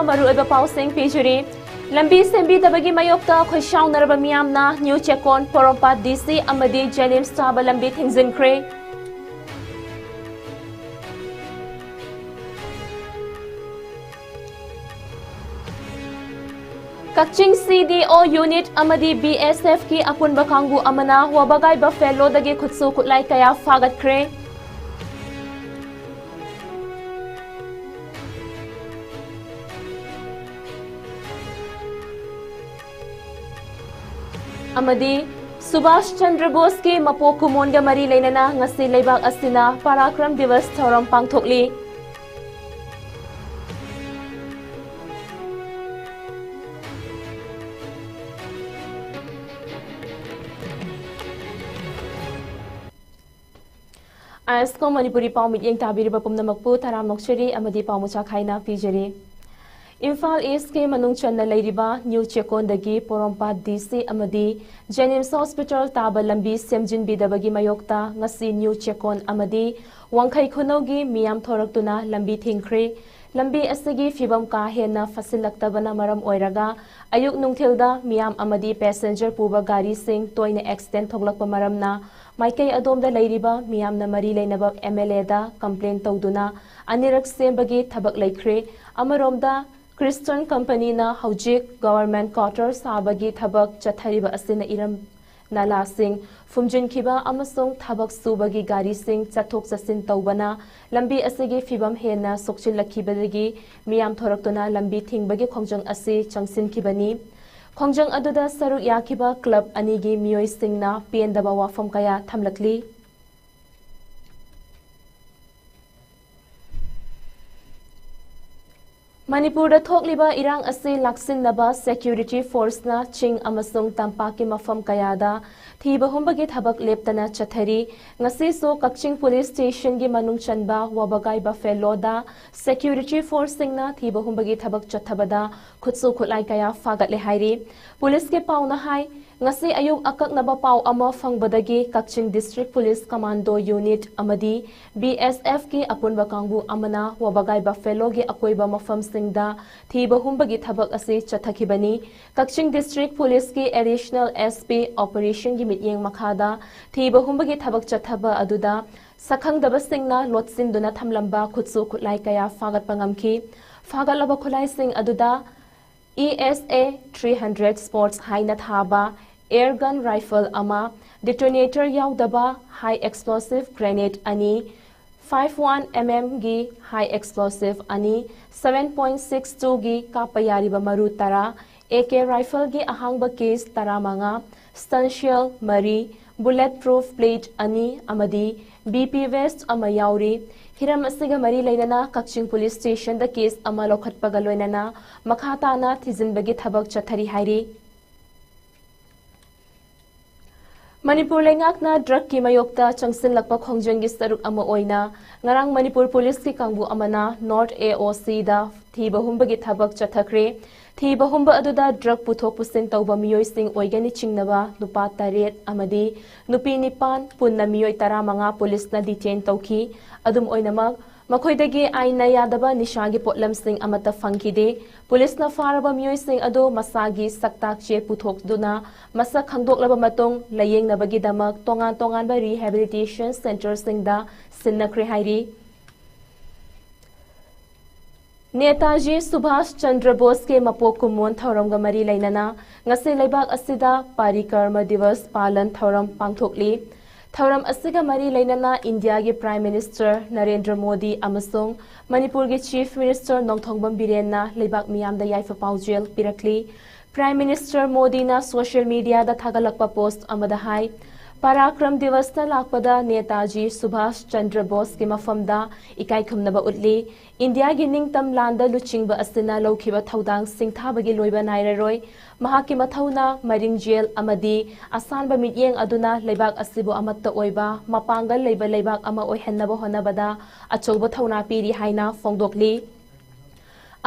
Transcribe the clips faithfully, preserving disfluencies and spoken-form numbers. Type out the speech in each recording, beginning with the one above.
ꯃꯔꯨꯑꯣꯏꯕ ꯄꯥꯎꯁꯤꯡ ꯄꯤꯖꯔꯤ꯫ ꯂꯝꯕꯤ ꯁꯦꯝꯕꯤꯗꯕꯒꯤ ꯃꯥꯌꯣꯛꯇ ꯈꯣꯏꯁꯥꯎꯅꯔꯕ ꯃꯤꯌꯥꯝꯅ ꯅ꯭ꯌꯨ ꯆꯦꯀꯣꯟ, ꯄꯣꯔꯣꯝꯄꯥꯠ ꯗꯤ ꯁꯤ ꯑꯃꯗꯤ ꯖꯦꯅꯤꯝꯁ ꯇꯥꯕ ꯂꯝꯕꯤ ꯊꯤꯡꯖꯤꯟꯈ꯭ꯔꯦ꯫ ꯀꯛꯆꯤꯡ ꯁꯤ ꯗꯤ ꯑꯣ ꯌꯨꯅꯤꯠ ꯑꯃꯗꯤ ꯕꯤ ꯑꯦꯁ ꯑꯦꯐꯀꯤ ꯑꯄꯨꯟꯕ ꯀꯥꯡꯕꯨ ꯑꯃꯅ ꯋꯥꯕꯒꯥꯏ ꯕꯐꯦꯂꯣꯗꯒꯤ ꯈꯨꯠꯁꯨ ꯈꯨꯠꯂꯥꯏ ꯀꯌꯥ ꯐꯥꯒꯠꯈ꯭ꯔꯦ꯫ ꯑꯃꯗꯤ ꯁꯨꯚꯥꯁ ꯆꯟꯗ꯭ꯔ ꯕꯣꯁꯀꯤ ꯃꯄꯣꯛ ꯀꯨꯝꯑꯣꯟꯒ ꯃꯔꯤ ꯂꯩꯅꯅ ꯉꯁꯤ ꯂꯩꯕꯥꯛ ꯑꯁꯤꯅ ꯄꯔꯥꯀ꯭ꯔꯝ ꯗꯤꯋꯁ ꯊꯧꯔꯝ ꯄꯥꯡꯊꯣꯛꯂꯤ꯫ ꯑꯥꯏ ꯑꯦꯁ ꯀꯣ ꯃꯅꯤꯄꯨꯔꯤ ꯄꯥꯎ ꯃꯤꯠꯌꯦꯡ ꯇꯥꯕꯤꯔꯤꯕ ꯄꯨꯝꯅꯃꯛꯄꯨ ꯇꯔꯥꯝꯅ ꯑꯣꯛꯆꯔꯤ ꯑꯃꯗꯤ ꯄꯥꯎ ꯃꯆꯥ ꯈꯥꯏꯅ ꯄꯤꯖꯔꯤ꯫ ꯏꯝꯐꯥꯜ ꯏꯁꯀꯤ ꯃꯅꯨꯡ ꯆꯟꯅ ꯂꯩꯔꯤꯕ ꯅ꯭ꯌꯨ ꯆꯦꯀꯣꯟꯗꯒꯤ ꯄꯣꯔꯣꯝꯄꯥꯠ ꯗꯤ ꯁꯤ ꯑꯃꯗꯤ ꯖꯦꯅꯤꯝꯁ ꯍꯣꯁꯄꯤꯇꯥꯜ ꯇꯥꯕ ꯂꯝꯕꯤ ꯁꯦꯝꯖꯤꯟꯕꯤꯗꯕꯒꯤ ꯃꯥꯌꯣꯛꯇ ꯉꯁꯤ ꯅ꯭ꯌꯨ ꯆꯦꯀꯣꯟ ꯑꯃꯗꯤ ꯋꯥꯡꯈꯩ ꯈꯨꯅꯧꯒꯤ ꯃꯤꯌꯥꯝ ꯊꯣꯔꯛꯇꯨꯅ ꯂꯝꯕꯤ ꯊꯤꯡꯈ꯭ꯔꯦ꯫ ꯂꯝꯕꯤ ꯑꯁꯤꯒꯤ ꯐꯤꯕꯝ ꯀꯥ ꯍꯦꯟꯅ ꯐꯠꯁꯤꯜꯂꯛꯇꯕꯅ ꯃꯔꯝ ꯑꯣꯏꯔꯒ ꯑꯌꯨꯛ ꯅꯨꯡꯊꯤꯜꯗ ꯃꯤꯌꯥꯝ ꯑꯃꯗꯤ ꯄꯦꯁꯦꯟꯖꯔ ꯄꯨꯕ ꯒꯥꯔꯤꯁꯤꯡ ꯇꯣꯏꯅ ꯑꯦꯛꯁꯤꯗꯦꯟ ꯊꯣꯛꯂꯛꯄ ꯃꯔꯝꯅ ꯃꯥꯏꯀꯩ ꯑꯗꯣꯝꯗ ꯂꯩꯔꯤꯕ ꯃꯤꯌꯥꯝꯅ ꯃꯔꯤ ꯂꯩꯅꯕ ꯑꯦꯝ ꯑꯦꯜ ꯑꯦꯗ ꯀꯝꯄ꯭ꯂꯦꯟ ꯇꯧꯗꯨꯅ ꯑꯅꯤꯔꯛ ꯁꯦꯝꯕꯒꯤ ꯊꯕꯛ ꯂꯩꯈ꯭ꯔꯦ꯫ ꯑꯃꯔꯣꯝꯗ ꯈ꯭ꯔꯤꯁꯇꯟ ꯀꯝꯄꯅꯤꯅ ꯍꯧꯖꯤꯛ ꯒꯚꯔꯟꯃꯦꯟꯠ ꯀ꯭ꯋꯥꯇꯔ ꯁꯥꯕꯒꯤ ꯊꯕꯛ ꯆꯠꯊꯔꯤꯕ ꯑꯁꯤꯅ ꯏꯔꯝ ꯅꯂꯥꯁꯤꯡ ꯐꯨꯝꯖꯤꯟꯈꯤꯕ ꯑꯃꯁꯨꯡ ꯊꯕꯛ ꯁꯨꯕꯒꯤ ꯒꯥꯔꯤꯁꯤꯡ ꯆꯠꯊꯣꯛ ꯆꯠꯁꯤꯟ ꯇꯧꯕꯅ ꯂꯝꯕꯤ ꯑꯁꯤꯒꯤ ꯐꯤꯕꯝ ꯍꯦꯟꯅ ꯁꯣꯛꯆꯤꯜꯂꯛꯈꯤꯕꯗꯒꯤ ꯃꯤꯌꯥꯝ ꯊꯣꯔꯛꯇꯨꯅ ꯂꯝꯕꯤ ꯊꯤꯡꯕꯒꯤ ꯈꯣꯡꯖꯪ ꯑꯁꯤ ꯆꯪꯁꯤꯟꯈꯤꯕꯅꯤ꯫ ꯈꯣꯡꯖꯪ ꯑꯗꯨꯗ ꯁꯔꯨꯛ ꯌꯥꯈꯤꯕ ꯀ꯭ꯂꯕ ꯑꯅꯤꯒꯤ ꯃꯤꯑꯣꯏꯁꯤꯡꯅ ꯄꯦꯟꯗꯕ ꯋꯥꯐꯝ ꯀꯌꯥ ꯊꯝꯂꯛꯂꯤ꯫ ꯃꯅꯤꯄꯨꯔꯗ ꯊꯣꯛꯂꯤꯕ ꯏꯔꯥꯡ ꯑꯁꯤ ꯂꯥꯛꯁꯤꯟꯅꯕ ꯁꯦꯀ꯭ꯌꯨꯔꯤꯇꯤ ꯐꯣꯔꯁꯅ ꯆꯤꯡ ꯑꯃꯁꯨꯡ ꯇꯝꯄꯥꯛꯀꯤ ꯃꯐꯝ ꯀꯌꯥꯗ ꯊꯤꯕ ꯍꯨꯝꯕꯒꯤ ꯊꯕꯛ ꯂꯦꯞꯇꯅ ꯆꯠꯊꯔꯤ꯫ ꯉꯁꯤꯁꯨ ꯀꯛꯆꯤꯡ ꯄꯨꯂꯤꯁ ꯁ꯭ꯇꯦꯁꯟꯒꯤ ꯃꯅꯨꯡ ꯆꯟꯕ ꯋꯥꯕꯒꯥꯏ ꯕꯐꯦꯂꯣꯗ ꯁꯦꯀ꯭ꯌꯨꯔꯤꯇꯤ ꯐꯣꯔꯁꯁꯤꯡꯅ ꯊꯤꯕ ꯍꯨꯝꯕꯒꯤ ꯊꯕꯛ ꯆꯠꯊꯕꯗ ꯈꯨꯠꯁꯨ ꯈꯨꯠꯂꯥꯏ ꯀꯌꯥ ꯐꯥꯒꯠꯂꯦ ꯍꯥꯏꯔꯤ꯫ ꯄꯨꯂꯤꯁꯀꯤ ꯄꯥꯎꯅ ꯍꯥꯏ, ꯉꯁꯤ ꯑꯌꯨꯛ ꯑꯀꯛꯅꯕ ꯄꯥꯎ ꯑꯃ ꯐꯪꯕꯗꯒꯤ ꯀꯛꯆꯤꯡ District Police Commando Unit ꯑꯃꯗꯤ B S F ꯀꯤ ꯑꯄꯨꯟꯕ ꯀꯥꯡꯕꯨ ꯑꯃꯅ ꯋꯥꯕꯒꯥꯏ Buffalo ꯒꯤ ꯑꯀꯣꯏꯕ ꯃꯐꯝꯁꯤꯡꯗ ꯊꯤꯕ ꯍꯨꯝꯕꯒꯤ ꯊꯕꯛ ꯑꯁꯤ ꯆꯠꯊꯈꯤꯕꯅꯤ꯫ ꯀꯛꯆꯤꯡ District Police ꯀꯤ Additional S P Operation ꯒꯤ ꯃꯤꯠꯌꯦꯡ ꯃꯈꯥꯗ ꯊꯤꯕ ꯍꯨꯝꯕꯒꯤ ꯊꯕꯛ ꯆꯠꯊꯕ ꯑꯗꯨꯗ ꯁꯛꯈꯪꯗꯕꯁꯤꯡꯅ ꯂꯣꯠꯁꯤꯟꯗꯨꯅ ꯊꯝꯂꯝꯕ ꯈꯨꯠꯁꯨ ꯈꯨꯠꯂꯥꯏ ꯀꯌꯥ ꯐꯥꯒꯠꯄ ꯉꯝꯈꯤ꯫ ꯐꯥꯒꯠꯂꯕ ꯈꯨꯠꯂꯥꯏꯁꯤꯡ ꯑꯗꯨꯗ E S A three hundred Sports ꯍꯥꯏꯅ ꯊꯥꯕ air gun rifle ꯑꯃ, detonator ꯌꯥꯎꯗꯕ high explosive grenade ꯑꯅꯤ, five one M M ꯒꯤ high explosive ꯑꯅꯤ, seven point six two ꯒꯤ ꯀꯥꯞꯄ ꯌꯥꯔꯤꯕ ꯃꯔꯨ ꯇꯔꯥ, A K rifle ꯒꯤ ꯑꯍꯥꯡꯕ case ꯇꯔꯥꯃꯉꯥ, stun shell ꯃꯔꯤ, bullet proof plate ꯑꯅꯤ ꯑꯃꯗꯤ B P vest ꯑꯃ ꯌꯥꯎꯔꯤ꯫ ꯍꯤꯔꯝ ꯑꯁꯤꯒ ꯃꯔꯤ ꯂꯩꯅꯅ ꯀꯛꯆꯤꯡ Police Station ꯗ case ꯑꯃ ꯂꯧꯈꯠꯄꯒ ꯂꯣꯏꯅꯅ ꯃꯈꯥ ꯇꯥꯅ ꯊꯤꯖꯤꯟꯕꯒꯤ ꯊꯕꯛ ꯆꯠꯊꯔꯤ ꯍꯥꯏꯔꯤ꯫ ꯃꯅꯤꯄꯨꯔ ꯂꯩꯉꯥꯛꯅ drug ꯀꯤ ꯃꯥꯌꯣꯛꯇ ꯆꯪꯁꯤꯜꯂꯛꯄ ꯈꯣꯡꯖꯪꯒꯤ ꯁꯔꯨꯛ ꯑꯃ ꯑꯣꯏꯅ ꯉꯔꯥꯡ ꯃꯅꯤꯄꯨꯔ Police ꯀꯤ ꯀꯥꯡꯕꯨ ꯑꯃꯅ North A O C ꯗ ꯊꯤꯕ ꯍꯨꯝꯕꯒꯤ ꯊꯕꯛ ꯆꯠꯊꯈ꯭ꯔꯦ꯫ ꯊꯤꯕ ꯍꯨꯝꯕ ꯑꯗꯨꯗ drug ꯄꯨꯊꯣꯛ ꯄꯨꯁꯤꯟ ꯇꯧꯕ ꯃꯤꯑꯣꯏꯁꯤꯡ ꯑꯣꯏꯒꯅꯤ ꯆꯤꯡꯅꯕ ꯅꯨꯄꯥ ꯇꯔꯦꯠ ꯑꯃꯗꯤ ꯅꯨꯄꯤ ꯅꯤꯄꯥꯟ, ꯄꯨꯟꯅ ꯃꯤꯑꯣꯏ ꯇꯔꯥꯃꯉꯥ police ꯅ detain ꯇꯧꯈꯤ꯫ ꯑꯗꯨꯝ ꯑꯣꯏꯅꯃꯛ, ꯃꯈꯣꯏꯗꯒꯤ ꯑꯥꯏꯟꯅ ꯌꯥꯗꯕ ꯅꯤꯁꯥꯒꯤ ꯄꯣꯠꯂꯝꯁꯤꯡ ꯑꯃꯠꯇ ꯐꯪꯈꯤꯗꯦ꯫ Police ꯅ ꯐꯥꯔꯕ ꯃꯤꯑꯣꯏꯁꯤꯡ ꯑꯗꯨ ꯃꯁꯥꯒꯤ ꯁꯛꯇꯥꯛ ꯆꯦ ꯄꯨꯊꯣꯛꯇꯨꯅ ꯃꯁꯛ ꯈꯪꯗꯣꯛꯂꯕ ꯃꯇꯨꯡ ꯂꯥꯌꯦꯡꯅꯕꯒꯤꯗꯃꯛ ꯇꯣꯉꯥꯟ ꯇꯣꯉꯥꯟꯕ rehabilitation centre ꯁꯤꯡꯗ ꯁꯤꯟꯅꯈ꯭ꯔꯦ ꯍꯥꯏꯔꯤ꯫ ꯅꯦꯇꯥꯖꯤ ꯁꯨꯚꯥꯁ ꯆꯟꯗ꯭ꯔ ꯕꯣꯁꯀꯤ ꯃꯄꯣꯛ ꯀꯨꯝꯑꯣꯟ ꯊꯧꯔꯝꯒ ꯃꯔꯤ ꯂꯩꯅꯅ ꯉꯁꯤ ꯂꯩꯕꯥꯛ ꯑꯁꯤꯗ ꯄꯥꯔꯤꯀꯔꯃ ꯗꯤꯋꯁ ꯄꯥꯂꯟ ꯊꯧꯔꯝ ꯄꯥꯡꯊꯣꯛꯂꯤ꯫ ꯊꯧꯔꯝ ꯑꯁꯤꯒ ꯃꯔꯤ ꯂꯩꯅꯅ ꯏꯟꯗꯤꯌꯥꯒꯤ Prime Minister ꯅꯔꯦꯟꯗ꯭ꯔ ꯃꯣꯗꯤ ꯑꯃꯁꯨꯡ ꯃꯅꯤꯄꯨꯔꯒꯤ Chief Minister ꯅꯣꯡꯊꯣꯝꯕꯝ ꯕꯤꯔꯦꯟꯅ ꯂꯩꯕꯥꯛ ꯃꯤꯌꯥꯝꯗ ꯌꯥꯏꯐ ꯄꯥꯎꯖꯦꯜ ꯄꯤꯔꯛꯂꯤ꯫ Prime Minister ꯃꯣꯗꯤꯅ social media ꯗ ꯊꯥꯒꯠꯂꯛꯄ post ꯑꯃꯗ ꯍꯥꯏ, ꯄꯔꯥꯀ꯭ꯔꯝ ꯗꯤꯋꯁꯇ ꯂꯥꯛꯄꯗ ꯅꯦꯇꯥꯖꯤ ꯁꯨꯚꯥꯁ ꯆꯟꯗ꯭ꯔ ꯕꯣꯁꯀꯤ ꯃꯐꯝꯗ ꯏꯀꯥꯏ ꯈꯨꯝꯅꯕ ꯎꯠꯂꯤ꯫ ꯏꯟꯗꯤꯌꯥꯒꯤ ꯅꯤꯡꯇꯝ ꯂꯥꯟꯗ ꯂꯨꯆꯤꯡꯕ ꯑꯁꯤꯅ ꯂꯧꯈꯤꯕ ꯊꯧꯗꯥꯡ ꯁꯤꯡꯊꯥꯕꯒꯤ ꯂꯣꯏꯕ ꯅꯥꯏꯔꯔꯣꯏ꯫ ꯃꯍꯥꯛꯀꯤ ꯃꯊꯧꯅꯥ, ꯃꯔꯤꯡꯖꯦꯜ ꯑꯃꯗꯤ ꯑꯁꯥꯟꯕ ꯃꯤꯠꯌꯦꯡ ꯑꯗꯨꯅ ꯂꯩꯕꯥꯛ ꯑꯁꯤꯕꯨ ꯑꯃꯠꯇ ꯑꯣꯏꯕ, ꯃꯄꯥꯡꯒꯜ ꯂꯩꯕ ꯂꯩꯕꯥꯛ ꯑꯃ ꯑꯣꯏꯍꯟꯅꯕ ꯍꯣꯠꯅꯕꯗ ꯑꯆꯧꯕ ꯊꯧꯅꯥ ꯄꯤꯔꯤ ꯍꯥꯏꯅ ꯐꯣꯡꯗꯣꯛꯂꯤ꯫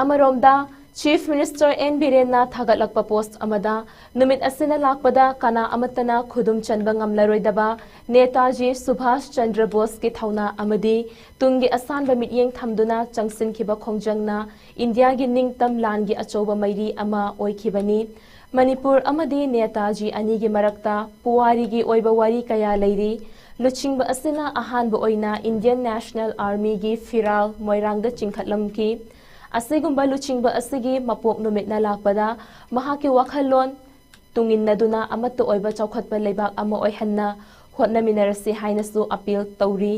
ꯑꯃꯔꯣꯝꯗ, Chief Minister N Birenna ꯊꯥꯒꯠꯂꯛꯄ post ꯑꯃꯗ, ꯅꯨꯃꯤꯠ ꯑꯁꯤꯅ ꯂꯥꯛꯄꯗ ꯀꯅꯥ ꯑꯃꯠꯇꯅ ꯈꯨꯗꯨꯝ ꯆꯟꯕ ꯉꯝꯂꯔꯣꯏꯗꯕ ꯅꯦꯇꯥꯖꯤ ꯁꯨꯚꯥꯁ ꯆꯟꯗ꯭ꯔ ꯕꯣꯁꯀꯤ ꯊꯧꯅꯥ ꯑꯃꯗꯤ ꯇꯨꯡꯒꯤ ꯑꯁꯥꯟꯕ ꯃꯤꯠꯌꯦꯡ ꯊꯝꯗꯨꯅ ꯆꯪꯁꯤꯟꯈꯤꯕ ꯈꯣꯡꯖꯪꯅ ꯏꯟꯗꯤꯌꯥꯒꯤ ꯅꯤꯡꯇꯝ ꯂꯥꯟꯒꯤ ꯑꯆꯧꯕ ꯃꯩꯔꯤ ꯑꯃ ꯑꯣꯏꯈꯤꯕꯅꯤ꯫ ꯃꯅꯤꯄꯨꯔ ꯑꯃꯗꯤ ꯅꯦꯇꯥꯖꯤ ꯑꯅꯤꯒꯤ ꯃꯔꯛꯇ ꯄꯨꯋꯥꯔꯤꯒꯤ ꯑꯣꯏꯕ ꯋꯥꯔꯤ ꯀꯌꯥ ꯂꯩꯔꯤ꯫ ꯂꯨꯆꯤꯡꯕ ꯑꯁꯤꯅ ꯑꯍꯥꯟꯕ ꯑꯣꯏꯅ Indian National Armyꯒꯤ ꯐꯤꯔꯥꯜ ꯃꯣꯏꯔꯥꯡꯗ ꯆꯤꯡꯈꯠꯂꯝꯈꯤ꯫ ꯑꯁꯤꯒꯨꯝꯕ ꯂꯨꯆꯤꯡꯕ ꯑꯁꯤꯒꯤ ꯃꯄꯣꯛ ꯅꯨꯃꯤꯠꯅ ꯂꯥꯛꯄꯗ ꯃꯍꯥꯛꯀꯤ ꯋꯥꯈꯜꯂꯣꯟ ꯇꯨꯡꯏꯟꯅꯗꯨꯅ ꯑꯃꯠꯇ ꯑꯣꯏꯕ ꯆꯥꯎꯈꯠꯄ ꯂꯩꯕꯥꯛ ꯑꯃ ꯑꯣꯏꯍꯟꯅ ꯍꯣꯠꯅꯃꯤꯟꯅꯔꯁꯤ ꯍꯥꯏꯅꯁꯨ appeal ꯇꯧꯔꯤ꯫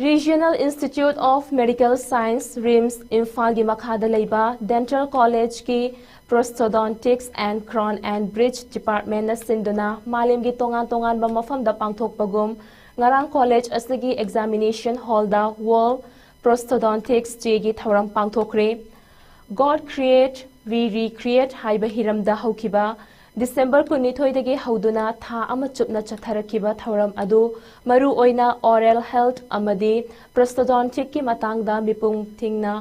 Regional Institute of Medical Science, RIMS, ꯏꯝꯐꯥꯜꯒꯤ ꯃꯈꯥꯗ ꯂꯩꯕ Dental Collegeꯀꯤ Prosthodontics and Crown and Bridge Departmentꯅ ꯁꯤꯟꯗꯨꯅ ꯃꯥꯂꯦꯝꯒꯤ ꯇꯣꯉꯥꯟ ꯇꯣꯉꯥꯟꯕ ꯃꯐꯝꯗ ꯄꯥꯡꯊꯣꯛꯄꯒꯨꯝ, ꯉꯔꯥꯡ college ꯑꯁꯤꯒꯤ examination hallꯗ World Prosthodontics Dayꯒꯤ ꯊꯧꯔꯝ ꯄꯥꯡꯊꯣꯛꯈ꯭ꯔꯦ꯫ God Create, We Recreate ꯍꯥꯏꯕ ꯍꯤꯔꯝꯗ ꯍꯧꯈꯤꯕ December ꯀꯨꯟꯅꯤꯊꯣꯏꯗꯒꯤ ꯍꯧꯗꯨꯅ ꯊꯥ ꯑꯃ ꯆꯨꯞꯅ ꯆꯠꯊꯔꯛꯈꯤꯕ ꯊꯧꯔꯝ ꯑꯗꯨ ꯃꯔꯨ ꯑꯣꯏꯅ oral health ꯑꯃꯗꯤ prosthodonticꯀꯤ ꯃꯇꯥꯡꯗ ꯃꯤꯄꯨꯝ ꯊꯤꯡꯅ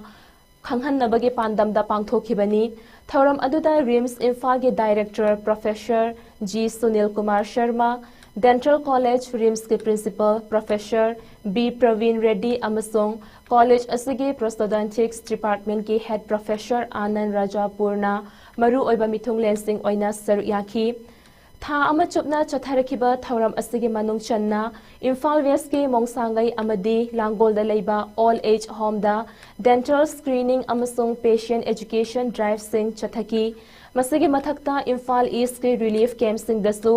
ꯈꯪꯍꯟꯅꯕꯒꯤ ꯄꯥꯟꯗꯝꯗ ꯄꯥꯡꯊꯣꯛꯈꯤꯕꯅꯤ꯫ ꯊꯧꯔꯝ ꯑꯗꯨꯗ RIMS ꯏꯝꯐꯥꯜꯒꯤ Director Professor G Sunil Kumar Sharma, Dental College RIMSꯀꯤ Principal Professor B Praveen Reddy ꯑꯃꯁꯨꯡ college ꯑꯁꯤꯒꯤ Prosthodontics Departmentꯀꯤ Head Professor ꯑꯥꯅꯟ ꯔꯥꯖꯥꯄꯨꯔꯅ ꯃꯔꯨꯑꯣꯏꯕ ꯃꯤꯊꯨꯡꯂꯦꯟꯁꯤꯡ ꯑꯣꯏꯅ ꯁꯔꯨꯛ ꯌꯥꯈꯤ꯫ ꯊꯥ ꯑꯃ ꯆꯨꯞꯅ ꯆꯠꯊꯔꯛꯈꯤꯕ ꯊꯧꯔꯝ ꯑꯁꯤꯒꯤ ꯃꯅꯨꯡ ꯆꯟꯅ ꯏꯝꯐꯥꯜ Westꯀꯤ ꯃꯣꯡꯁꯥꯡꯒꯩ ꯑꯃꯗꯤ ꯂꯥꯡꯒꯣꯜꯗ ꯂꯩꯕ old age homeꯗ dental screening ꯑꯃꯁꯨꯡ patient education driveꯁꯤꯡ ꯆꯠꯊꯈꯤ꯫ ꯃꯁꯤꯒꯤ ꯃꯊꯛꯇ ꯏꯝꯐꯥꯜ Eastꯀꯤ relief campꯁꯤꯡꯗꯁꯨ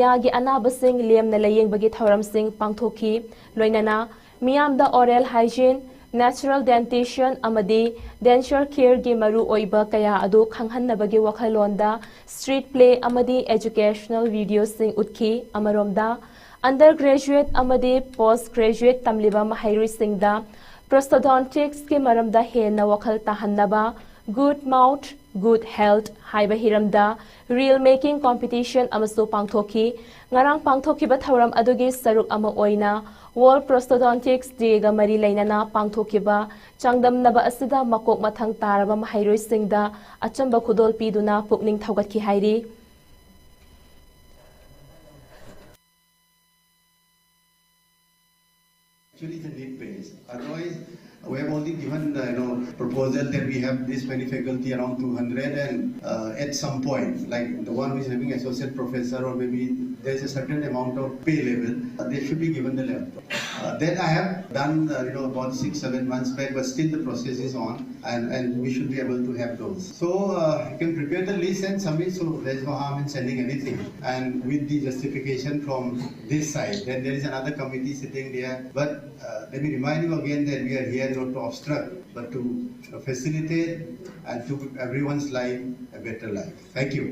ꯌꯥꯒꯤ ꯑꯅꯥꯕꯁꯤꯡ ꯂꯦꯝꯅ ꯂꯥꯌꯦꯡꯕꯒꯤ ꯊꯧꯔꯝꯁꯤꯡ ꯄꯥꯡꯊꯣꯛꯈꯤ꯫ ꯂꯣꯏꯅꯅ ꯃꯤꯌꯥꯝꯗ oral hygiene, natural dentition ꯑꯃꯗꯤ denture careꯒꯤ ꯃꯔꯨꯑꯣꯏꯕ ꯀꯌꯥ ꯑꯗꯨ ꯈꯪꯍꯟꯅꯕꯒꯤ ꯋꯥꯈꯜꯂꯣꯟꯗ street play ꯑꯃꯗꯤ educational videoꯁꯤꯡ ꯎꯠꯈꯤ꯫ ꯑꯃꯔꯣꯝꯗ, undergraduate ꯑꯃꯗꯤ post graduate ꯇꯝꯂꯤꯕ ꯃꯍꯩꯔꯣꯏꯁꯤꯡꯗ prosthodonticsꯀꯤ ꯃꯔꯝꯗ ꯍꯦꯟꯅ ꯋꯥꯈꯜ ꯇꯥꯍꯟꯅꯕ Good Mouth, Good Health ꯍꯥꯏꯕ ꯍꯤꯔꯝꯗ reel making competition ꯑꯃꯁꯨ ꯄꯥꯡꯊꯣꯛꯈꯤ꯫ ꯉꯔꯥꯡ ꯄꯥꯡꯊꯣꯛꯈꯤꯕ ꯊꯧꯔꯝ ꯑꯗꯨꯒꯤ ꯁꯔꯨꯛ ꯑꯃ ꯑꯣꯏꯅ World Prosthodontics Day-ꯒ ꯃꯔꯤ ꯂꯩꯅꯅ ꯄꯥꯡꯊꯣꯛꯈꯤꯕ ꯆꯥꯡꯗꯝꯅꯕ ꯑꯁꯤꯗ ꯃꯀꯣꯛ ꯃꯊꯪ ꯇꯥꯔꯕ ꯃꯍꯩꯔꯣꯏꯁꯤꯡꯗ ꯑꯆꯝꯕ ꯈꯨꯗꯣꯜ ꯄꯤꯗꯨꯅ ꯄꯨꯛꯅꯤꯡ ꯊꯧꯒꯠꯈꯤ ꯍꯥꯏꯔꯤ꯫ Actually, it's a need base. Otherwise, we have only given, uh, you know, proposal that we have this many faculty, around two hundred, and, uh, at some point, like the one who is having associate professor, or maybe there's a certain amount of pay level, uh, they should be given the level. Uh, that I have done, uh, you know, about six, seven months back, but still the process is on, and, and we should be able to have those. So, uh, you can prepare the list and submit, so there's no harm in sending anything. And with the justification from this side, then there is another committee sitting there. But, uh, let me remind you again that we are here not to obstruct, but to, uh, facilitate and to everyone's life a better life. Thank you.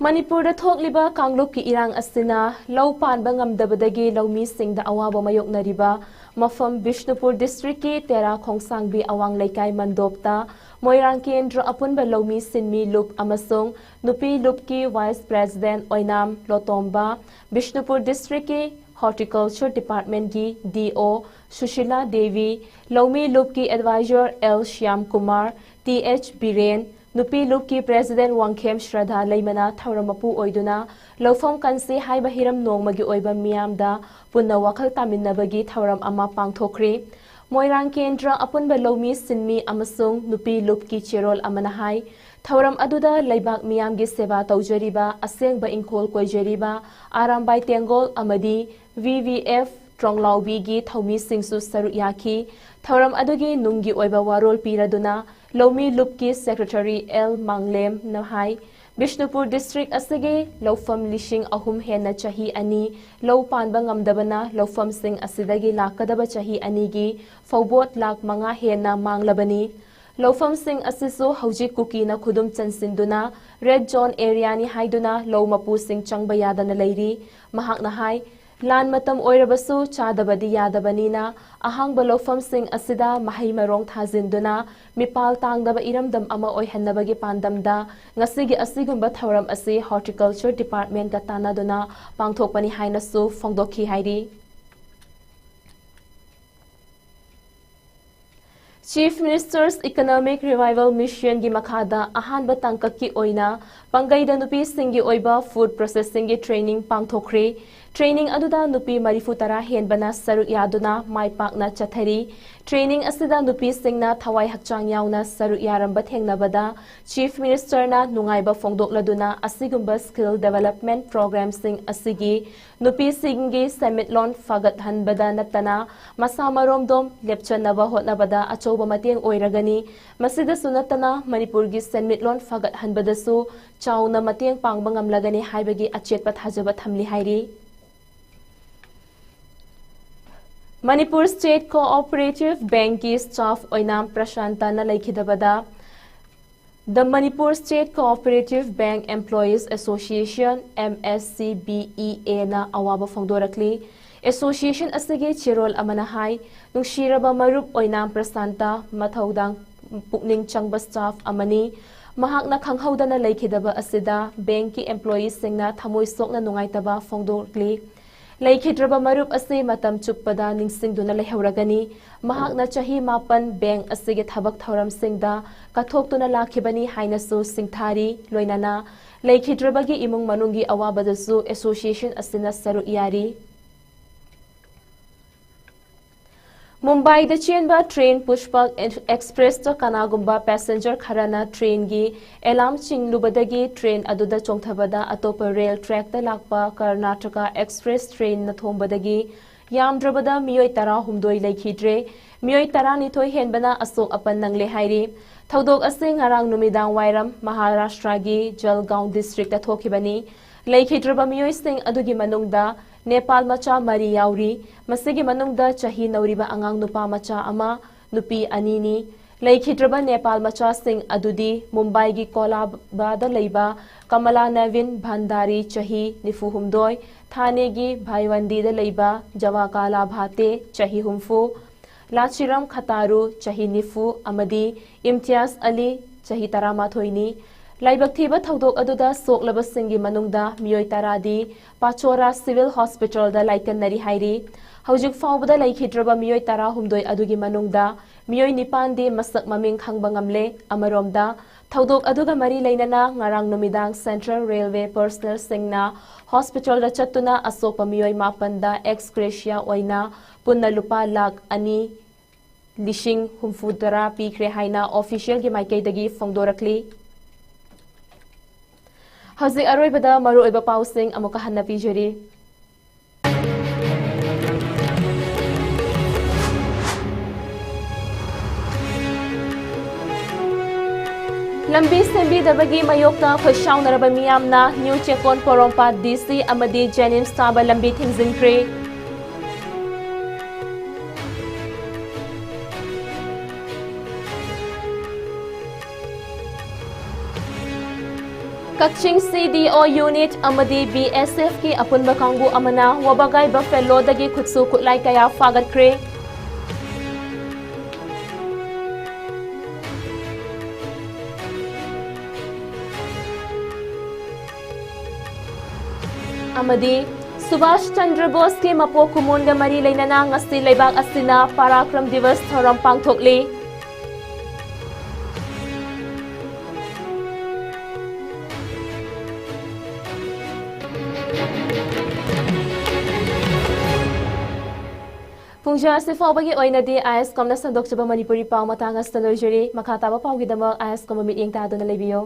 ꯃꯅꯤꯄꯨꯔꯗ ꯊꯣꯛꯂꯤꯕ ꯀꯥꯡꯂꯨꯞꯀꯤ ꯏꯔꯥꯡ ꯑꯁꯤꯅ ꯂꯧ ꯄꯥꯟꯕ ꯉꯝꯗꯕꯗꯒꯤ ꯂꯧꯃꯤꯁꯤꯡꯗ ꯑꯋꯥꯕ ꯃꯥꯌꯣꯛꯅꯔꯤꯕ ꯃꯐꯝ ꯕꯤꯁꯅꯨꯄꯨꯔ district-ꯀꯤ ꯇꯦꯔꯥ ꯈꯣꯡꯁꯥꯡꯕꯤ ꯑꯋꯥꯡ ꯂꯩꯀꯥꯏ ꯃꯟꯗꯣꯞꯇ ꯃꯣꯏꯔꯥꯡ ꯀꯦꯟꯗ꯭ꯔ ꯑꯄꯨꯟꯕ ꯂꯧꯃꯤ ꯁꯤꯟꯃꯤ ꯂꯨꯞ ꯑꯃꯁꯨꯡ ꯅꯨꯄꯤ ꯂꯨꯞꯀꯤ vice president ꯑꯣꯏꯅꯥꯝ ꯂꯣꯇꯣꯝꯕ, Bishnupur district-ꯀꯤ Horticulture Department-ꯀꯤ D O Sushila Devi, ꯂꯧꯃꯤ ꯂꯨꯞꯀꯤ advisor L Shyam Kumar, T H Biren, ꯅꯨꯄꯤ ꯂꯨꯞꯀꯤ president ꯋꯥꯡꯈꯦꯝ ꯁ꯭ꯔꯗꯥ ꯂꯩꯃꯅ ꯊꯧꯔꯝ ꯃꯄꯨ ꯑꯣꯏꯗꯨꯅ ꯂꯧꯐꯝ ꯀꯟꯁꯤ ꯍꯥꯏꯕ ꯍꯤꯔꯝ ꯅꯣꯡꯃꯒꯤ ꯑꯣꯏꯕ ꯃꯤꯌꯥꯝꯗ ꯄꯨꯟꯅ ꯋꯥꯈꯜ ꯇꯥꯃꯤꯟꯅꯕꯒꯤ ꯊꯧꯔꯝ ꯑꯃ ꯄꯥꯡꯊꯣꯛꯈ꯭ꯔꯤ꯫ ꯃꯣꯏꯔꯥꯡ ꯀꯦꯟꯗ꯭ꯔ ꯑꯄꯨꯟꯕ ꯂꯧꯃꯤ ꯁꯤꯟꯃꯤ ꯑꯃꯁꯨꯡ ꯅꯨꯄꯤ ꯂꯨꯞꯀꯤ ꯆꯦꯔꯣꯜ ꯑꯃꯅ ꯍꯥꯏ, ꯊꯧꯔꯝ ꯑꯗꯨꯗ ꯂꯩꯕꯥꯛ ꯃꯤꯌꯥꯝꯒꯤ ꯁꯦꯕꯥ ꯇꯧꯖꯔꯤꯕ, ꯑꯁꯦꯡꯕ ꯏꯪꯈꯣꯜ ꯀꯣꯏꯖꯔꯤꯕ ꯑꯔꯥꯝꯕꯥꯏ ꯇꯦꯡꯒꯣꯜ ꯑꯃꯗꯤ V V F ꯇ꯭ꯔꯣꯡꯂꯥꯎꯕꯤꯒꯤ ꯊꯧꯃꯤꯁꯤꯡꯁꯨ ꯁꯔꯨꯛ ꯌꯥꯈꯤ꯫ ꯊꯧꯔꯝ ꯑꯗꯨꯒꯤ ꯅꯨꯡꯒꯤ ꯑꯣꯏꯕ ꯋꯥꯔꯣꯜ ꯄꯤꯔꯗꯨꯅ ꯂꯧꯃꯤ ꯂꯨꯞꯀꯤ secretary L ꯃꯥꯡꯂꯦꯝꯅ ꯍꯥꯏ, ꯕꯤꯁꯅꯨꯄꯨꯔ district ꯑꯁꯤꯒꯤ ꯂꯧꯐꯝ ꯂꯤꯁꯤꯡ ꯑꯍꯨꯝ ꯍꯦꯟꯅ ꯆꯍꯤ ꯑꯅꯤ ꯂꯧ ꯄꯥꯟꯕ ꯉꯝꯗꯕꯅ ꯂꯧꯐꯝꯁꯤꯡ ꯑꯁꯤꯗꯒꯤ ꯂꯥꯛꯀꯗꯕ ꯆꯍꯤ ꯑꯅꯤꯒꯤ ꯐꯧꯕꯣꯠ ꯂꯥꯈ ꯃꯉꯥ ꯍꯦꯟꯅ ꯃꯥꯡꯂꯕꯅꯤ꯫ ꯂꯧꯐꯝꯁꯤꯡ ꯑꯁꯤꯁꯨ ꯍꯧꯖꯤꯛ ꯀꯨꯀꯤꯅ ꯈꯨꯗꯨꯝ ꯆꯟꯁꯤꯟꯗꯨꯅ red zone area-ꯅꯤ ꯍꯥꯏꯗꯨꯅ ꯂꯧ ꯃꯄꯨꯁꯤꯡ ꯆꯪꯕ ꯌꯥꯗꯅ ꯂꯩꯔꯤ꯫ ꯃꯍꯥꯛꯅ ꯍꯥꯏ, ꯂꯥꯟ ꯃꯇꯝ ꯑꯣꯏꯔꯕꯁꯨ ꯆꯥꯗꯕꯗꯤ ꯌꯥꯗꯕꯅꯤꯅ, ꯑꯍꯥꯡꯕ ꯂꯧꯐꯝꯁꯤꯡ ꯑꯁꯤꯗ ꯃꯍꯩ ꯃꯔꯣꯡ ꯊꯥꯖꯤꯟꯗꯨꯅ ꯃꯤꯄꯥꯜ ꯇꯥꯡꯗꯕ ꯏꯔꯝꯗꯝ ꯑꯃ ꯑꯣꯏꯍꯟꯅꯕꯒꯤ ꯄꯥꯟꯗꯝꯗ ꯉꯁꯤꯒꯤ ꯑꯁꯤꯒꯨꯝꯕ ꯊꯧꯔꯝ ꯑꯁꯤ Horticulture Departmentꯀ ꯇꯥꯟꯅꯗꯨꯅ ꯄꯥꯡꯊꯣꯛꯄꯅꯤ ꯍꯥꯏꯅꯁꯨ ꯐꯣꯡꯗꯣꯛꯈꯤ ꯍꯥꯏꯔꯤ꯫ Chief Minister's Economic Revival Missionꯒꯤ ꯃꯈꯥꯗ ꯑꯍꯥꯟꯕ ꯇꯥꯡꯀꯛꯀꯤ ꯑꯣꯏꯅ ꯄꯥꯡꯒꯩꯗ ꯅꯨꯄꯤꯁꯤꯡꯒꯤ ꯑꯣꯏꯕ food processingꯒꯤ training ꯄꯥꯡꯊꯣꯛꯈ꯭ꯔꯦ꯫ Training ꯑꯗꯨꯗ ꯅꯨꯄꯤ ꯃꯔꯤꯐꯨ ꯇꯔꯥ ꯍꯦꯟꯕꯅ ꯁꯔꯨꯛ ꯌꯥꯗꯨꯅ ꯃꯥꯏ ꯄꯥꯛꯅ ꯆꯠꯊꯔꯤ꯫ Training ꯑꯁꯤꯗ ꯅꯨꯄꯤꯁꯤꯡꯅ ꯊꯋꯥꯏ ꯍꯛꯆꯥꯡ ꯌꯥꯎꯅ ꯁꯔꯨꯛ ꯌꯥꯔꯝꯕ ꯊꯦꯡꯅꯕꯗ Chief Ministerꯅ ꯅꯨꯡꯉꯥꯏꯕ ꯐꯣꯡꯗꯣꯛꯂꯗꯨꯅ ꯑꯁꯤꯒꯨꯝꯕ skill development programꯁꯤꯡ ꯑꯁꯤꯒꯤ ꯅꯨꯄꯤꯁꯤꯡꯒꯤ ꯁꯦꯟꯃꯤꯠꯂꯣꯟ ꯐꯒꯠꯍꯟꯕꯗ ꯅꯠꯇꯅ ꯃꯁꯥ ꯃꯔꯣꯝꯗꯣꯝ ꯂꯦꯞꯆꯅꯕ ꯍꯣꯠꯅꯕꯗ ꯑꯆꯧꯕ ꯃꯇꯦꯡ ꯑꯣꯏꯔꯒꯅꯤ꯫ ꯃꯁꯤꯗꯁꯨ ꯅꯠꯇꯅ ꯃꯅꯤꯄꯨꯔꯒꯤ ꯁꯦꯟꯃꯤꯠꯂꯣꯟ ꯐꯒꯠꯍꯟꯕꯗꯁꯨ ꯆꯥꯎꯅ ꯃꯇꯦꯡ ꯄꯥꯡꯕ ꯉꯝꯂꯒꯅꯤ ꯍꯥꯏꯕꯒꯤ ꯑꯆꯦꯠꯄ ꯊꯥꯖꯕ ꯊꯝꯂꯤ ꯍꯥꯏꯔꯤ꯫ Manipur State Cooperative Bankꯀꯤ staff Oinam ꯄ꯭ꯔꯁꯥꯟꯇꯅ ꯂꯩꯈꯤꯗꯕꯗ The Manipur State Cooperative Bank Employees Association, MSCBEAꯅ ꯑꯋꯥꯕ ꯐꯣꯡꯗꯣꯔꯛꯂꯤ꯫ Association ꯑꯁꯤꯒꯤ ꯆꯦꯔꯣꯜ ꯑꯃꯅ ꯍꯥꯏ, ꯅꯨꯡꯁꯤꯔꯕ ꯃꯔꯨꯞ ꯑꯣꯏꯅꯥꯝ ꯄ꯭ꯔꯁꯥꯟꯇ ꯃꯊꯧꯗꯥꯡ ꯄꯨꯛꯅꯤꯡ ꯆꯪꯕ staff ꯑꯃꯅꯤ꯫ ꯃꯍꯥꯛꯅ ꯈꯪꯍꯧꯗꯅ ꯂꯩꯈꯤꯗꯕ ꯑꯁꯤꯗ bankꯀꯤ employeeꯁꯤꯡꯅ ꯊꯃꯣꯏ ꯁꯣꯛꯅ ꯅꯨꯡꯉꯥꯏꯇꯕ ꯐꯣꯡꯗꯣꯛꯂꯤ꯫ ꯂꯩꯈꯤꯗ꯭ꯔꯕ ꯃꯔꯨꯞ ꯑꯁꯤ ꯃꯇꯝ ꯆꯨꯞꯄꯗ ꯅꯤꯡꯁꯤꯡꯗꯨꯅ ꯂꯩꯍꯧꯔꯒꯅꯤ꯫ ꯃꯍꯥꯛꯅ ꯆꯍꯤ ꯃꯥꯄꯟ bank ꯑꯁꯤꯒꯤ ꯊꯕꯛ ꯊꯧꯔꯝꯁꯤꯡꯗ ꯀꯠꯊꯣꯛꯇꯨꯅ ꯂꯥꯛꯈꯤꯕꯅꯤ ꯍꯥꯏꯅꯁꯨ ꯁꯤꯡꯊꯥꯔꯤ꯫ ꯂꯣꯏꯅꯅ ꯂꯩꯈꯤꯗ꯭ꯔꯕꯒꯤ ꯏꯃꯨꯡ ꯃꯅꯨꯡꯒꯤ ꯑꯋꯥꯕꯗꯁꯨ association ꯑꯁꯤꯅ ꯁꯔꯨꯛ ꯌꯥꯔꯤ꯫ ꯃꯨꯝꯕꯥꯏꯗ ꯆꯦꯟꯕ train Pushpak Expressꯇ ꯀꯅꯥꯒꯨꯝꯕ passenger ꯈꯔꯅ trainꯒꯤ alarm ꯆꯤꯡꯂꯨꯕꯗꯒꯤ train ꯑꯗꯨꯗ ꯆꯣꯡꯊꯕꯗ ꯑꯇꯣꯞꯄ rail trackꯇ ꯂꯥꯛꯄ Karnataka Express trainꯅ ꯊꯣꯝꯕꯗꯒꯤ ꯌꯥꯝꯗ꯭ꯔꯕꯗ ꯃꯤꯑꯣꯏ ꯇꯔꯥꯍꯨꯝꯗꯣꯏ ꯂꯩꯈꯤꯗ꯭ꯔꯦ꯫ ꯃꯤꯑꯣꯏ ꯇꯔꯥꯅꯤꯊꯣꯏ ꯍꯦꯟꯕꯅ ꯑꯁꯣꯛ ꯑꯄꯟ ꯅꯪꯂꯦ ꯍꯥꯏꯔꯤ꯫ ꯊꯧꯗꯣꯛ ꯑꯁꯤ ꯉꯔꯥꯡ ꯅꯨꯃꯤꯗꯥꯡ ꯋꯥꯏꯔꯝ ꯃꯍꯥꯔꯥꯁꯇ꯭ꯔꯒꯤ ꯖꯜꯒꯥꯎ districtꯇ ꯊꯣꯛꯈꯤꯕꯅꯤ꯫ ꯂꯩꯈꯤꯗ꯭ꯔꯕ ꯃꯤꯑꯣꯏꯁꯤꯡ ꯑꯗꯨꯒꯤ ꯃꯅꯨꯡꯗ ꯅꯦꯄꯥꯜ ꯃꯆꯥ ꯃꯔꯤ ꯌꯥꯎꯔꯤ꯫ ꯃꯁꯤꯒꯤ ꯃꯅꯨꯡꯗ ꯆꯍꯤ ꯅꯧꯔꯤꯕ ꯑꯉꯥꯡ ꯅꯨꯄꯥ ꯃꯆꯥ ꯑꯃ, ꯅꯨꯄꯤ ꯑꯅꯤꯅꯤ꯫ ꯂꯩꯈꯤꯗ꯭ꯔꯕ ꯅꯦꯄꯥꯜ ꯃꯆꯥꯁꯤꯡ ꯑꯗꯨꯗꯤ ꯃꯨꯝꯕꯥꯏꯒꯤ ꯀꯣꯂꯥꯕꯥꯗ ꯂꯩꯕ ꯀꯃꯂꯥ ꯅꯦꯚꯤꯟ ꯚꯥꯟꯗꯥꯔꯤ, ꯆꯍꯤ ꯅꯤꯐꯨ ꯍꯨꯝꯗꯣꯏ, ꯊꯥꯅꯦꯒꯤ ꯚꯥꯏꯋꯟꯗꯤꯗ ꯂꯩꯕ ꯖꯋꯥꯀꯥꯂꯥ ꯚꯥꯇꯦ, ꯆꯍꯤ ꯍꯨꯝꯐꯨ, ꯂꯥꯆꯤꯔꯝ ꯈꯇꯥꯔꯨ, ꯆꯍꯤ ꯅꯤꯐꯨ, ꯑꯃꯗꯤ ꯏꯝꯇꯤꯌꯥꯖ ꯑꯂꯤ, ꯆꯍꯤ ꯇꯔꯥꯃꯥꯊꯣꯏꯅꯤ꯫ ꯂꯥꯏꯕꯛ ꯊꯤꯕ ꯊꯧꯗꯣꯛ ꯑꯗꯨꯗ ꯁꯣꯛꯂꯕꯁꯤꯡꯒꯤ ꯃꯅꯨꯡꯗ ꯃꯤꯑꯣꯏ ꯇꯔꯥꯗꯤ ꯄꯥꯆꯣꯔꯥ ꯁꯤꯚꯤꯜ ꯍꯣꯁꯄꯤꯇꯥꯜꯗ ꯂꯥꯏꯀꯠꯅꯔꯤ ꯍꯥꯏꯔꯤ꯫ ꯍꯧꯖꯤꯛ ꯐꯥꯎꯕꯗ ꯂꯩꯈꯤꯗ꯭ꯔꯕ ꯃꯤꯑꯣꯏ ꯇꯔꯥꯍꯨꯝꯗꯣꯏ ꯑꯗꯨꯒꯤ ꯃꯅꯨꯡꯗ ꯃꯤꯑꯣꯏ ꯅꯤꯄꯥꯟꯗꯤ ꯃꯁꯛ ꯃꯃꯤꯡ ꯈꯪꯕ ꯉꯝꯂꯦ꯫ ꯑꯃꯔꯣꯝꯗ, ꯊꯧꯗꯣꯛ ꯑꯗꯨꯒ ꯃꯔꯤ ꯂꯩꯅꯅ ꯉꯔꯥꯡ ꯅꯨꯃꯤꯗꯥꯡ ꯁꯦꯟꯇ꯭ꯔꯦꯜ ꯔꯦꯜꯋꯦ ꯄꯔꯁꯅꯦꯜꯁꯤꯡꯅ ꯍꯣꯁꯄꯤꯇꯥꯜꯗ ꯆꯠꯇꯨꯅ ꯑꯁꯣꯛꯄ ꯃꯤꯑꯣꯏ ꯃꯥꯄꯟꯗ ꯑꯦꯛꯁ ꯒ꯭ꯔꯦꯁꯤꯌꯥ ꯑꯣꯏꯅ ꯄꯨꯟꯅ ꯂꯨꯄꯥ ꯂꯥꯈ ꯑꯅꯤ ꯂꯤꯁꯤꯡ ꯍꯨꯝꯐꯨꯇꯔꯥ ꯄꯤꯈ꯭ꯔꯦ ꯍꯥꯏꯅ ꯑꯣꯐꯤꯁꯤꯌꯦꯜꯒꯤ ꯃꯥꯏꯀꯩꯗꯒꯤ ꯐꯣꯡꯗꯣꯔꯛꯂꯤ꯫ ꯍꯧꯖꯤꯛ ꯑꯔꯣꯏꯕꯗ ꯃꯔꯨꯑꯣꯏꯕ ꯄꯥꯎꯁꯤꯡ ꯑꯃꯨꯛꯀ ꯍꯟꯅ ꯄꯤꯖꯔꯤ꯫ ꯂꯝꯕꯤ ꯁꯦꯝꯕꯤꯗꯕꯒꯤ ꯃꯥꯌꯣꯛꯇ ꯈꯣꯏꯁꯥꯎꯅꯔꯕ ꯃꯤꯌꯥꯝꯅ ꯅ꯭ꯌꯨ ꯆꯦꯀꯣꯟ ꯄꯣꯔꯣꯝꯄꯥꯠ ꯗꯤ ꯁꯤ ꯑꯃꯗꯤ ꯖꯦꯅꯤꯝꯁ ꯇꯥꯕ ꯂꯝꯕꯤ ꯊꯤꯡꯖꯤꯟꯈ꯭ꯔꯦ꯫ ꯀꯛꯆꯤꯡ ꯁꯤ ꯗꯤ ꯑꯣ ꯌꯨꯅꯤꯠ ꯑꯃꯗꯤ ꯕꯤ ꯑꯦꯁ ꯑꯦꯐꯀꯤ ꯑꯄꯨꯟꯕ ꯀꯥꯡꯕꯨ ꯑꯃꯅ ꯋꯥꯕꯒꯥꯏ ꯕꯐꯦꯂꯣꯗꯒꯤ ꯈꯨꯠꯁꯨ ꯈꯨꯠꯂꯥꯏ ꯀꯌꯥ ꯐꯥꯒꯠꯈ꯭ꯔꯦ꯫ ꯑꯃꯗꯤ ꯁꯨꯚꯥꯁ ꯆꯟꯗ꯭ꯔ ꯕꯣꯁꯀꯤ ꯃꯄꯣꯛ ꯀꯨꯝꯑꯣꯟꯒ ꯃꯔꯤ ꯂꯩꯅꯅ ꯉꯁꯤ ꯂꯩꯕꯥꯛ ꯑꯁꯤꯅ ꯄꯔꯥꯀ꯭ꯔꯝ ꯗꯤꯕꯁ ꯊꯧꯔꯝ ꯄꯥꯡꯊꯣꯛꯂꯤ꯫ ꯄꯨꯡꯖꯥ ꯑꯁꯤ ꯐꯥꯎꯕꯒꯤ ꯑꯣꯏꯅꯗꯤ ꯑꯥꯏ ꯑꯦꯁ ꯀꯣꯝꯅ ꯁꯟꯗꯣꯛꯆꯕ ꯃꯅꯤꯄꯨꯔꯤ ꯄꯥꯎ ꯃꯇꯥꯡ ꯑꯁꯤꯗ ꯂꯣꯏꯖꯔꯤ꯫ ꯃꯈꯥ ꯇꯥꯕ ꯄꯥꯎꯒꯤꯗꯃꯛ ꯑꯥꯏ ꯑꯦꯁ ꯀꯣꯝꯕꯨ ꯃꯤꯠꯌꯦꯡ ꯇꯥꯗꯨꯅ ꯂꯩꯕꯤꯌꯨ꯫